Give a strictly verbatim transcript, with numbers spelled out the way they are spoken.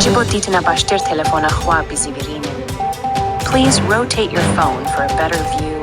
Ji bo dîtina baştir telefona xwe bizîvirînin. Please rotate your phone for a better view.